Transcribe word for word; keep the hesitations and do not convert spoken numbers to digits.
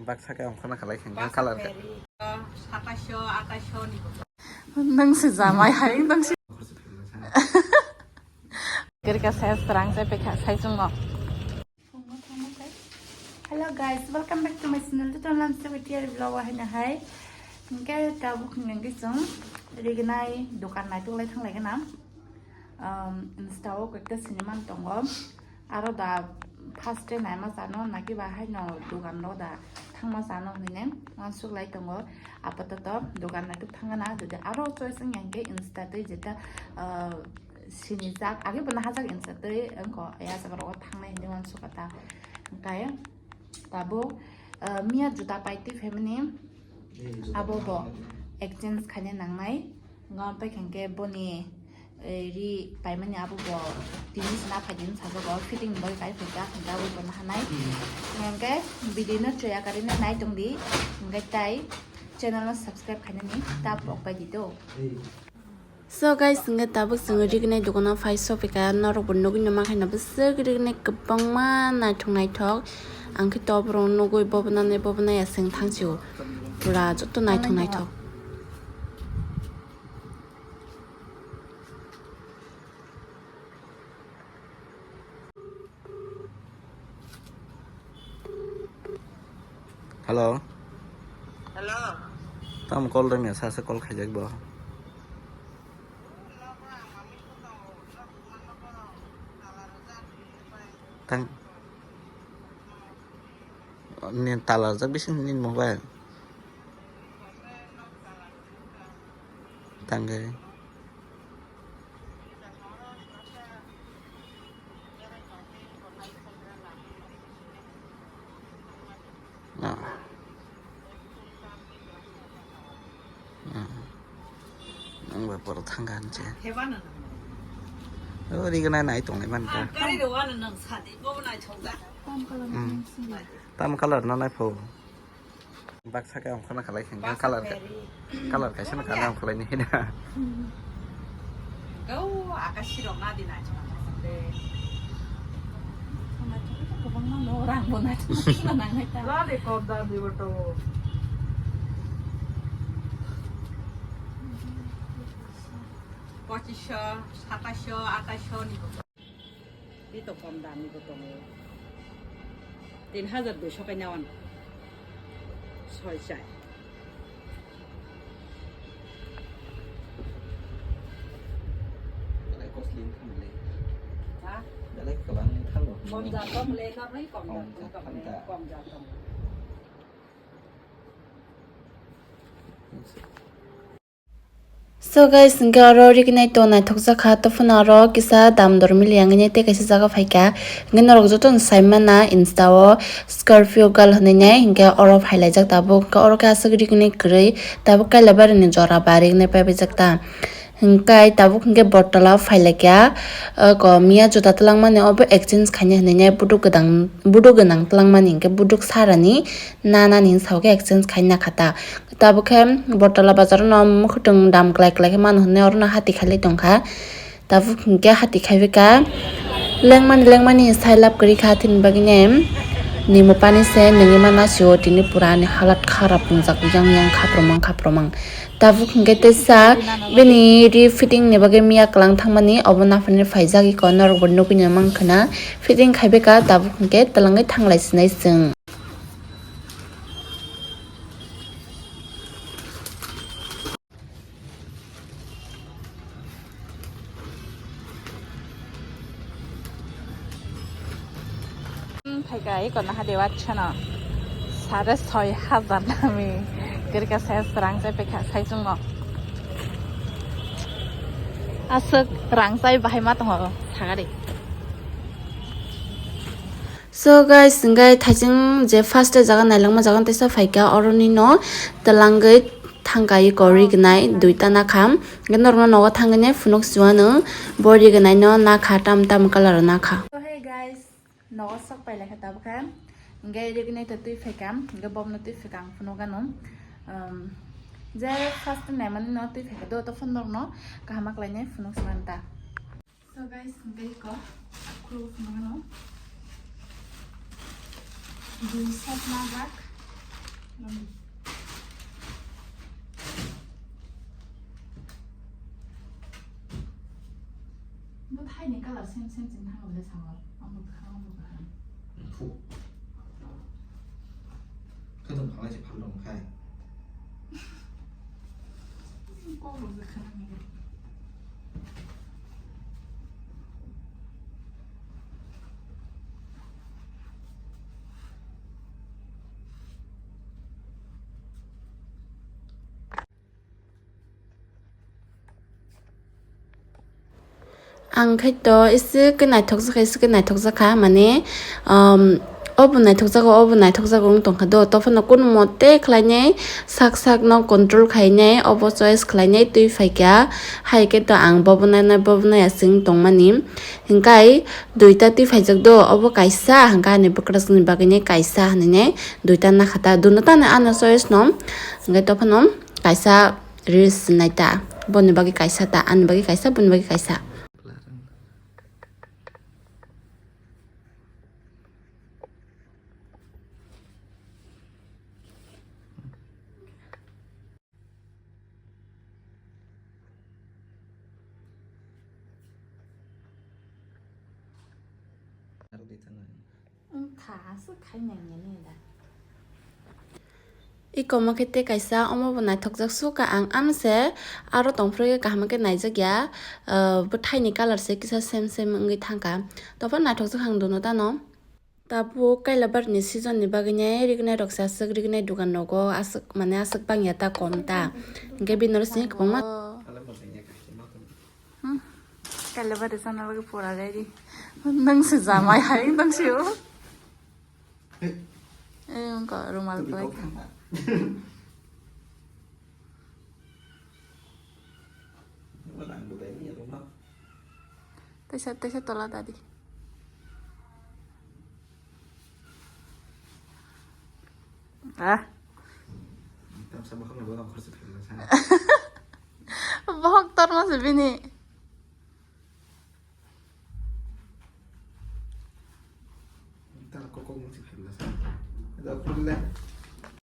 Baksa khe ongkhorna khalai khe color khe. Sataisho, ataisho ni. Nang se jamai hai, nang se. Kirka ses rang se pekha sai chungo. Hello guys, welcome back to my channel. Total Lamsa Betiar vlog wa hina hai. Hingke tabuk hingke chwng rignai dukan naituk lai thang lai gana. Um, Insta o koi ta sinimani tongo. Aro da first time naima sano naki ba hai no dukan ro da thangma sano hine wansuk lai tongo. Apatoto dukan naituk thang gana. Jodi aro choice wng yang ke Insta tei jeta, uh, sinijak, age bo nahajak Insta tei wngkho, ya jaga rogo thangnai hinwi uansukha ta. Hwnkhe tabuk, ah, miya juta paitwi phaimani, abo bo exchange khaina nangnai. Wngkha hwnkhe boni, eh, ri paimani abo bo tini sna phaidi wng sajago, fitting ni bagwi kai phaikha, hwnkhe abo bo nahanai. Hwnkhe video no chaya karwi nai tongdi, hwnkhe tai channel no subscribe khainani ta pok bai di do. So guys, hingke tabuk chwng rignai dukano phai sopika, norok bo nugui no mankhaino bwswk rignai kwbangma naithok naithok. Ang khe to borok nugui bobonani bobonai aswng thangsio, pura joto naithok naithok. Hello. Hello. Tamo call rwngya, sasa call khaijak bo. Tang. Ni tala rwjak bising ni mobile. Tangwi. Ah. Ah. Ang bai poro thangkha hinse. O rignai nai tonglai mankha. Tam colour no nai pho. Baksa khe ongkhorna khalai khe color, color kaisa no kana ongkhorlai ni hina. Gau akasi rok na di na chuma de. Sama chuma to kwbangma no rang bo na chuma na nang hai ta. Ra de kom dam di bo to. Pochisho, satasho, atasho ni bo. Bito kom dam ni bo tongo. Tin hajar duiso kai nawan. Soi chai. Belai costly wngkha mole. Ha? Belai kwbang wngkha bo. Kom ja tong le, noroi kom ja tong le, kom ja tong le. So guys, hingke oro rignai to naithok jakha, to phano oro kisa dam dor mili yang nai tei kaisa jaga phaikha. Hingke norok joto no sai mana Insta o Scorpio girl hinui nai, hingke oro phailaijak tabuk, hingke oro khe aswk rignai kwrwi, tabuk Kailabari ni jora ba rignai paibaijak ta. Hingke tabuk hingke bottle o phailaikha, oko miya juta twlangmani obo exchange khaina hinui nai, buduk gwnang, buduk gwnang twlangmani hingke buduk sarani nanani hinsa o khe exchange khaina kha ta. Tabuk khe Botala bazar no mwkhwtwng dam kwlai kwlai khe mano hinwi oro no hati khailai tongkha. Tabuk hinkhe hati khaibikha. Lengmani lengmani sai lab kwrwi kha, tini bagwi ne nimo pani se nungwi ma nasio, tini pura ani halat kharap wngjak, yang yang khapromang khapromang. Tabuk hinkhe teisa bini ri fitting ni bagwi miya kwlang thangmani, obo naphani phaijak, iko norok bo nugwi no mankha na fitting khaibikha. Tabuk hinkhe twlangwi thanglai sinai chwng. Phaikha eko naha de watsano sare soi hajar nami. Kirika saya serang saya pekha sai chungo. Aswk rang sai bahai ma tongo sagari. So guys, hingke thaising je first jaga nailangma jaga teisa phaikha, oroni no twlangwi thangkai kori gnai duita nakha. Hingke norokno nogo thangwi nai phunuk chuano bo ri gnai no nakha, tam tam colour nakha. So hey guys, nogo sok pailai kha tabukha. Hingke ri gnai to twi phaikha, hingke bomno twi phaikha ang phunuk ano. Um, je first naimani no twi phaikha do to phone norokno kaham khlainai phunuk chuan ta. So guys, hingke iko akhuluk phunukno dui set najak. Bo thaini colour same same chwng thangwi le sao. Omo bwkha, omo bwkha. Phu. Khe tong phalai se phal rong khai. Kok rok je khana nang. Ang khe to iswk khe naithokjak kha, iswk khe naithokjak kha, mane, um, obo naithokjago, obo naithokjago wng tongkha do, tophano kunu mote khlainai sak sak no control khainai, obo choice khlainai twi phaikha, hai khe to ang bobo naina, bobo naiya se wng tongmani, hwnkhe duita twi phaijak do, obo kaisa hwnkhe ani bwkrajwkni bagwinai kaisa hinwi nai duita nakhata, duno tano ano choice no, hwnkhe tophano kaisa. Reels nai ta, boni bagwi kaisa ta, ani bagwi kaisa, boni bagwi kaisa. Wngkha, aswk khai nangya nini da. Iko omo khe tei kaisa, omo bo naithokjak sukha, ang amse aro tongphuru kaham khe naijakya, ah, bwthaini colour se kisa same same wngwi thangkha, tophor naithokjak ang duno tano. Tabuk kaila barni season ni bagwi nai rignai rok se aswk rignai dukan rogo aswk mane aswk bangya ta kom ta, hwnkhe bini oro sini kwbangma. Hmm. Kaila bari sana lagi pura ready. Nang se jamai hai nang se o. Eh, wngkha rumal kwlai kha. Teisa, teisa tola dadi. Ah. Tamsa bokhokni bokhok khorsa phaima sa. Bokhok torma se bini. Tala kokok mungsi phaima sa. Ada khurle.